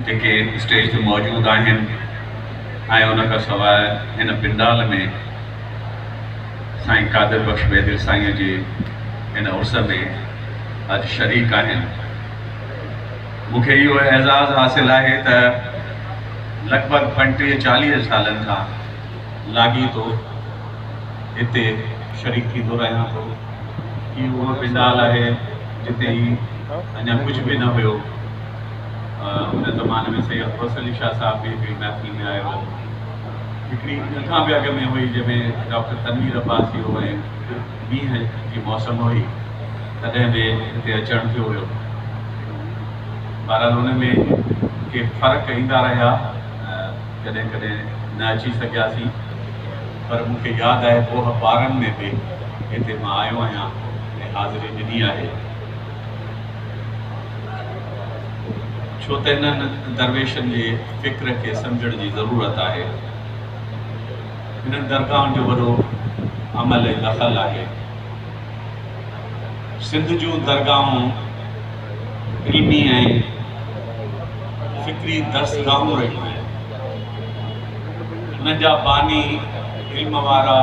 جيڪي اسٽيج تي موجود آهن ۽ ان کان سواء هن پنڊال ۾ سائين قادر بخش بيدل سائينء جي هن عرس ۾ اڄ شريڪ آهن. مون کي اهو اعزاز حاصل آهي ته لڳ ڀڳ 35 40 سالن کان لاڳيتو هتي شريڪ ٿيندو رهيان ٿو. هي اهو پنڊال آهي جتي هي اڃا ڪجهه به نه هيو. ان زماني ۾ سيد غوث علي شاهه صاحب به هڪڙي محفل ۾ آيو هو. هڪڙي ان کان به اڳ ۾ هئي جنهن ۾ ڊاڪٽر تنوير عباسي هو ۽ مينهن جي موسم هئي تڏهن به هتي اچڻ ٿيو هيو. بهرحال ان ۾ ڪي فرق ايندا رهيا ڪڏهن ڪڏهن نه اچي سگهياسين پر مون کي ياد آهي ٻوهه پارن ۾ به هتي مان آيو آهيان ۽ حاضري ڏني آهي. ڇو ته هنن درويشن جي فڪر کي سمجهڻ جي ضرورت آهي. هنن درگاهن جو وڏو عمل ۽ دخل آهي. سنڌ جون درگاهون علمي ۽ فڪري درسگاهون رهيون آهن. انهن جا باني علم وارا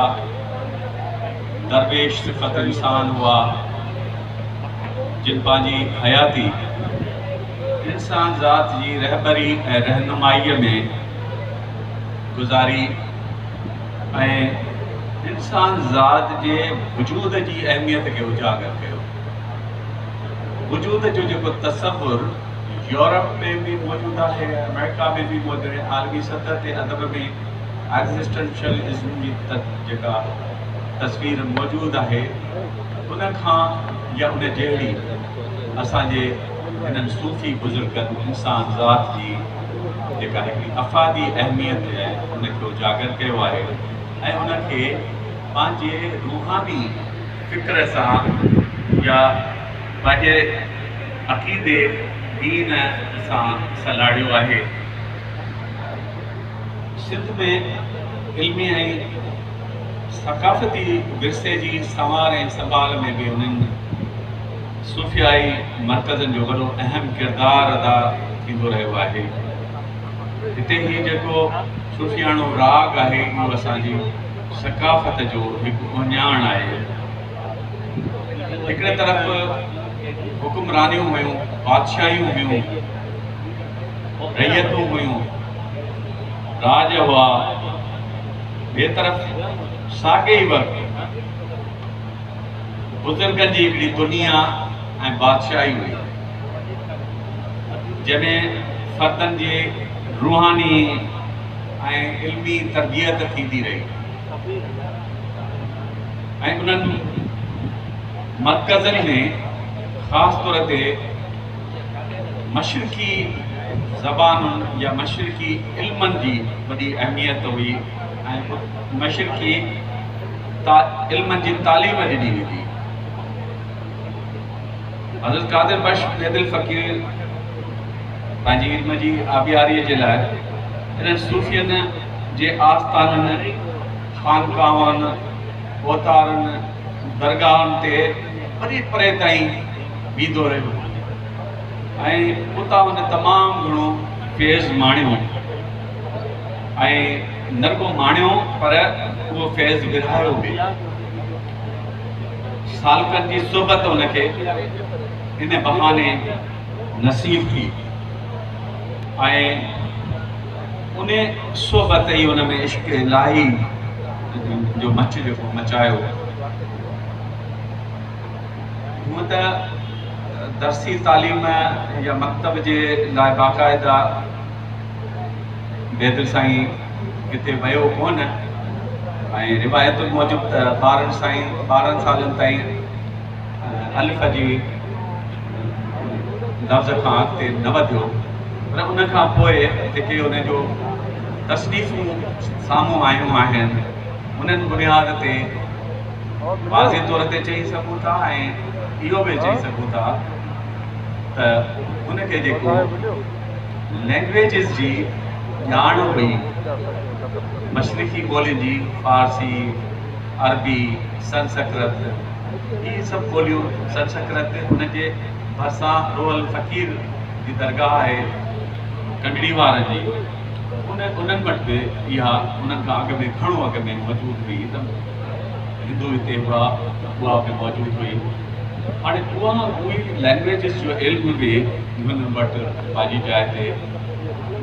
درويش صفت انسان هئا، جن پنهنجي حياتي انسان ذات جي رهبري ۽ رهنمائيء ۾ گذاري ۽ انسان ذات جي وجود جي اهميت کي اجاگر ڪيو. وجود جو جيڪو تصور يورپ ۾ به موجود آهي، آمريڪا ۾ به موجود آهي، عالمي سطح تي ادب ۾ ايگزسٽنشلزم جي جيڪا تصوير موجود آهي، ان کان يا ان جهڙي اسان جي هنن صوفي بزرگن انسان ذات جي جيڪا هڪڙي افادي اهميت آهي ان کي اجاگر ڪيو آهي ۽ ان کي پنهنجي روحاني فڪر سان يا پنهنجي عقيدي دين سان سلهاڙيو آهي. سنڌ ۾ علمي ۽ ثقافتي ورثي جي سنوار ۽ سنڀال ۾ به انهن صوفيائي مرڪزن جو وڏو اهم ڪردار ادا ٿيندو رهيو آهي. هتي هي جيڪو صوفياڻو راڳ آهي اهو اسان جي ثقافت جو هڪ اهڃاڻ آهي. هڪڙي طرف حڪمرانيون هيون، بادشاهيون هيون، رعيتون هيون، راڄ هئا، ٻئي طرف ساڳئي ئي وقت بزرگن جي هڪڙي دنيا ۽ بادشاهي هئي، جنهن ۾ فردن جي روحاني ۽ علمي تربيت ٿيندي رهي ۽ انهن مرڪزن ۾ خاص طور تي مشرقي زبانن يا مشرقي علمن جي وڏي اهميت هئي ۽ مشرقي علمن جي تعليم ڏني ويندي هئي. حضرت قادر بخش بيدل فقير پنهنجي علم جي آبياريء جي لاء انهن صوفين جي آستانن، خانقاهن، اوتارن، درگاهن تي پري پري تائين ويندو رهيو ۽ اتان هن تمام گهڻو فيض ماڻيو ۽ نه رڳو ماڻيو پر اهو فيض ورهايو به. سالڪن جي صحبت هن کي ان بهاني نصيب ٿي ۽ ان صحبت ئي هن ۾ عشق الاهي جو مچ جيڪو مچايو. هونء ته درسي تعليم يا مڪتب جي لاء باقاعده بيدل سائين ڪٿي ويو ڪونه ۽ روايتن موجب ته 12 سائين 12 سالن تائين الف جي لفظ کان اڳتي نه وڌيو پر ان کان پوء جيڪي ان جو تصنيفون سامهون آيون آهن انهن بنياد تي واضح طور تي چئي سگهون ٿا ۽ اهو به چئي سگهون ٿا ته ان کي جيڪو لينگويجز جي ڄاڻ هئي، مشرقي ٻولين جي، فارسي، عربي، سنسڪرت، اهي سڀ ٻوليون، سنسڪرت ان جي ڀرسان روحل فقير جي درگاهه آهي. ڪنڊڙي وارن جي، ان انهن وٽ به اها انهن کان اڳ ۾ گهڻو اڳ ۾ موجود هئي ته هندو هتي هئا، اها به موجود هئي. هاڻي اها اهي لينگويجز جو علم به هنن وٽ پنهنجي جاء تي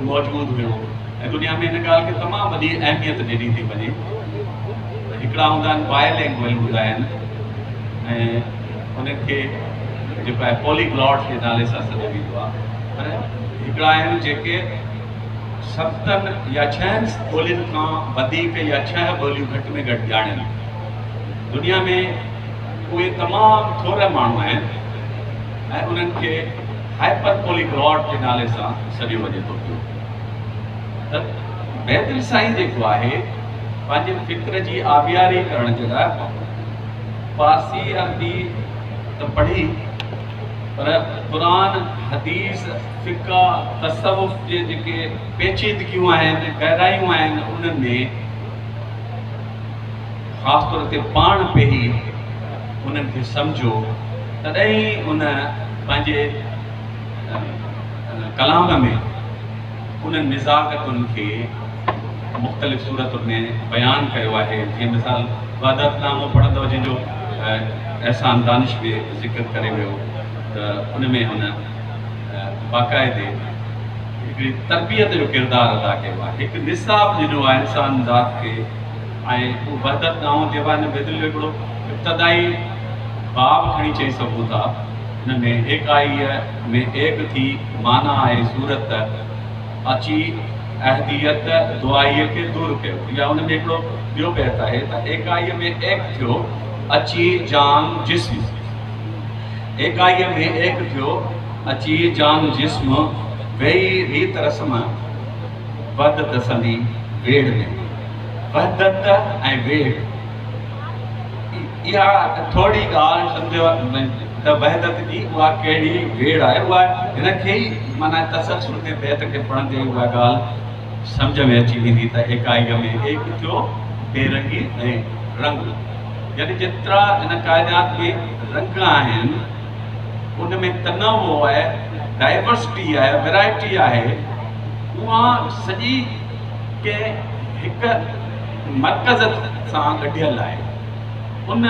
موجود هيو ۽ دنيا ۾ هن ڳالهه کي تمام وڏي اهميت ڏني ٿي وڃي ته هڪڙا هوندا آهن بائي لينگوئل هوندا آهن ۽ انهن کي جيڪو آهي پوليگلاٽ جي نالي سان سڏيو ويندو آهي، پر هڪڙا آهن جيڪي ستن يا ڇهن ٻولين کان وڌيڪ يا ڇهه ٻوليون گهٽ ۾ گهٽ ڄاڻين. دنيا ۾ اهي تمام ٿورا ماڻهو آهن ۽ انهن کي هائپر پوليگلاٽ جي نالي سان سڏيو وڃي ٿو پيو. ته بيدل سائين جيڪو آهي پنهنجي فڪر جي آبياري ڪرڻ جي لاء فارسي عربي ته پڙهي پر قرآن، حديث، فقه، تصوف جي جيڪي پيچيدگيون آهن، گهرايون آهن، انهن ۾ خاص طور تي پاڻ پيهي انهن کي سمجهيو، تڏهن ئي ان پنهنجي ڪلام ۾ انهن نزاڪتن کي مختلف صورتن ۾ بيان ڪيو آهي. جيئن مثال وحدت نامو پڙهندؤ، جنهن جو احسان دانش به ذڪر ڪري ويو، ته ان ۾ هن باقاعدي هڪڙي تربيت جو ڪردار ادا ڪيو آهي، هڪ نصاب ڏنو آهي انسان ذات کي. ۽ اهو وحدت نامو ديوان بيدل جو هڪڙو ابتدائي باب کڻي چئي سگهون ٿا. ان ۾ ايڪائيء ۾ ايڪ ٿي معنيٰ ۽ صورت اچي احديت دعائيء کي دور ڪيو. يا ان ۾ هڪڙو ٻيو بيت آهي ته ايڪائيء ۾ ايڪ ٿيو اچي جان جسم، ايڪائيء ۾ ايڪ ٿيو اچي جان جسم، ويئي ريت رسم وحدت سندي ويڙهه ۾. وحدت ۽ ويڙهه، اها ٿورڙي ڳالهه سمجهو ته وحدت جي اها ڪهڙي ويڙهه آهي، اها هن کي ئي معنيٰ تسلسل ۾ بيت کي پڙهندي ئي اها ڳالهه سمجهه ۾ اچي ويندي ته ايڪائيء ۾ ايڪ ٿيو بي رنگي ۽ رنگ، يعني جيترا هن ڪائنات ۾ رنگ آهن ان ۾ تنوع آهي، ڊائيورسٽي آهي، ورائٽي آهي، اها سڄي ڪنهن هڪ مرڪز سان ڳنڍيل آهي، ان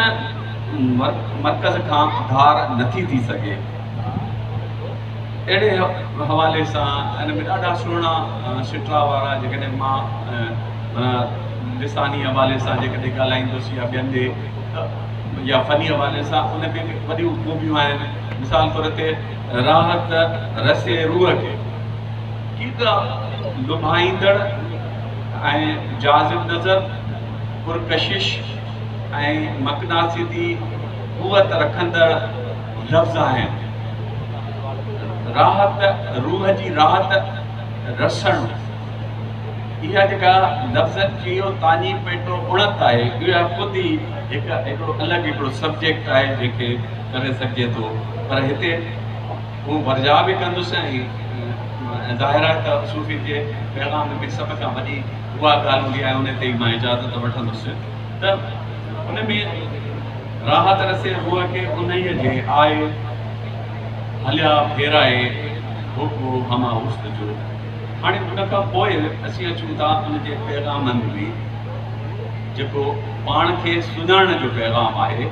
مرڪز کان ڌار نٿي ٿي سگهي. اهڙي حوالي سان ان ۾ ڏاڍا سهڻا سٽرا وارا جيڪڏهن مان معنيٰ لساني حوالي سان جيڪڏهن ڳالهائيندس يا ٻين جي ته يا فني حوالي سان ان ۾ به وڏيون خوبيون آهن. مثال طور تي راحت رسي روح کي ڪيترا لڀائيندڙ ۽ جاذب نظر، پرڪشش ۽ مقناطيسي قوت رکندڙ لفظ آهن. راحت، روح جي راحت رسڻ، اها جيڪا لفظن جي اهو تاڃي پيٽو اڻت آهي، اها خود ئي هڪ هڪڙو الڳ هڪڙو سبجيڪٽ آهي، جنهن کي ڪري سگهجي ٿو، پر هتي اهو ورجاء به ڪندس ۽ ظاهر آهي ته صوفين جي پيغام ۾ سڀ کان وڏي اها ڳالهه هوندي آهي، ان تي ئي مان اجازت وٺندس ته ان ۾ راحت رسي روح کي انهيء جي آء هليا ڦيرائي هوڪو هما حسن جو. هاڻي ان کان پوء اسين اچون ٿا ان جي پيغامن ۾، جيڪو پاڻ کي سڃاڻڻ جو پيغام آهي.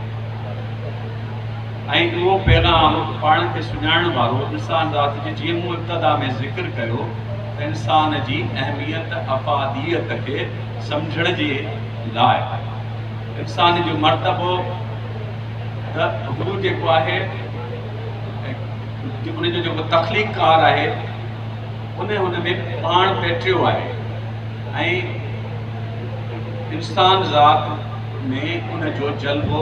۽ اهو پيغام پاڻ کي سڃاڻڻ وارو انسان ذات جي، جيئن مون ابتدا ۾ ذڪر ڪيو ته انسان جي اهميت افاديت کي سمجهڻ جي لاء انسان جو مرتبو ته هو جيڪو آهي ان جو جيڪو تخليقڪار آهي ان هن ۾ پاڻ پيٽريو آهي ۽ انسان ذات ۾ ان جو جلوو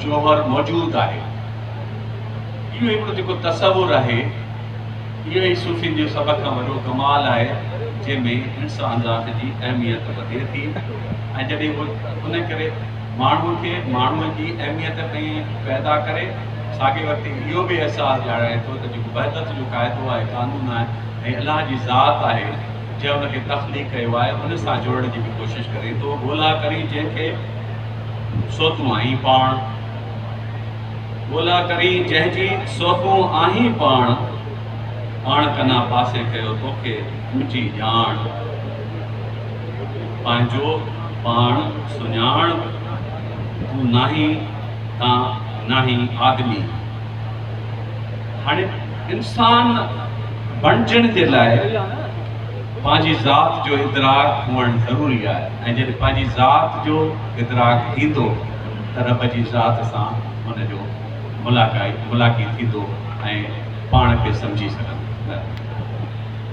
جوهر موجود آهي. اهو هڪڙو جيڪو تصور آهي، اهو ئي صوفين جو سڀ کان وڏو ڪمال آهي، جنهن ۾ انسان ذات جي اهميت وڌي ٿي ۽ جڏهن هو ان ڪري ماڻهوء کي ماڻهوء جي اهميت ۾ پيدا ڪري، ساڳئي وقت اهو به احساس ڏيارائي ٿو ته جيڪو وحدت جو قاعدو آهي، قانون آهي ۽ الله جي ذات آهي، جنهن ان کي تخليق ڪيو آهي، ان سان جوڙڻ جي به ڪوشش ڪري ٿو. ڳولا ڪرين جنهن کي، سو تون آهين پاڻ. ڳولا ڪرين جنهن جي، سو تون آهين پاڻ. پاڻ ڪنان پاسي ڪيو توکي منهنجي ڄاڻ. پنهنجو پاڻ سڃاڻ، تون ناهين تان ناهين آدمي. هاڻي انسان بڻجڻ جي لاء پنهنجي ذات جو ادراڪ هئڻ ضروري آهي ۽ جڏهن پنهنجي ذات جو ادراڪ ٿيندو ته رب جي ذات سان ان جو ملاقائي ملاقي ٿيندو ۽ پاڻ کي سمجهي سگهندو.